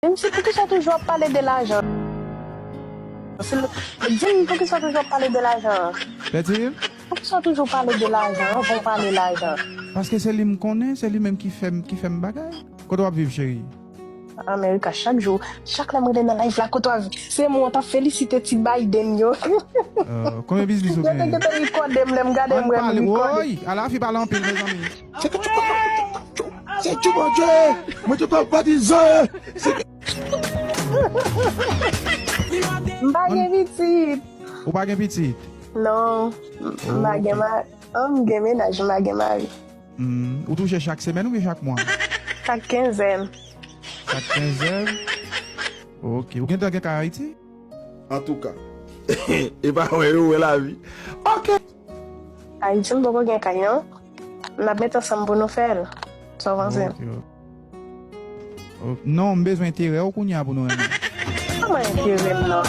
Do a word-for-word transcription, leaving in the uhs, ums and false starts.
Menm si poukisa w toujou ap pale de lajan? Si l- Di m poukisa w toujou ap pale de lajan? Poukisa w toujou pale de lajan anvan w pale lajan? Paske se li m konnen, se li menm ki fè m, ki fè m bagay. Kote w ap viv, cheri? Amerika, chak jou, chak lè m rele nan live la, kote w ap viv? Se mwen w t ap felisite ti Biden yo. Euh, konbyen biznis ou genyen? Yo te gentan rekòde m, lè m gade m wè m rekòde. Woy, ala fi pale anpil, mezanmi. Se ke tu se tu Bondye, mwen te pa batize. M pa gen pitit. Ou pa gen pitit? Non, m pa gen mari. Oh, m gen mennaj, m pa gen mari. Hmm, ou touche chak semèn oubyen chak mwa? Chak kenzèn. Chak kenzèn? Ok. Ou gentan gen kay Ayiti? Antouka, e pa wè yo wè lavi. Ok. Ayiti, m poko gen kay, non. N ap met ansanm pou nou fè l. Sa w panse? Ok, ok. Ok. Non, m bezwen enterè w kounye a pou nou renmen. Kòman enterè m nan?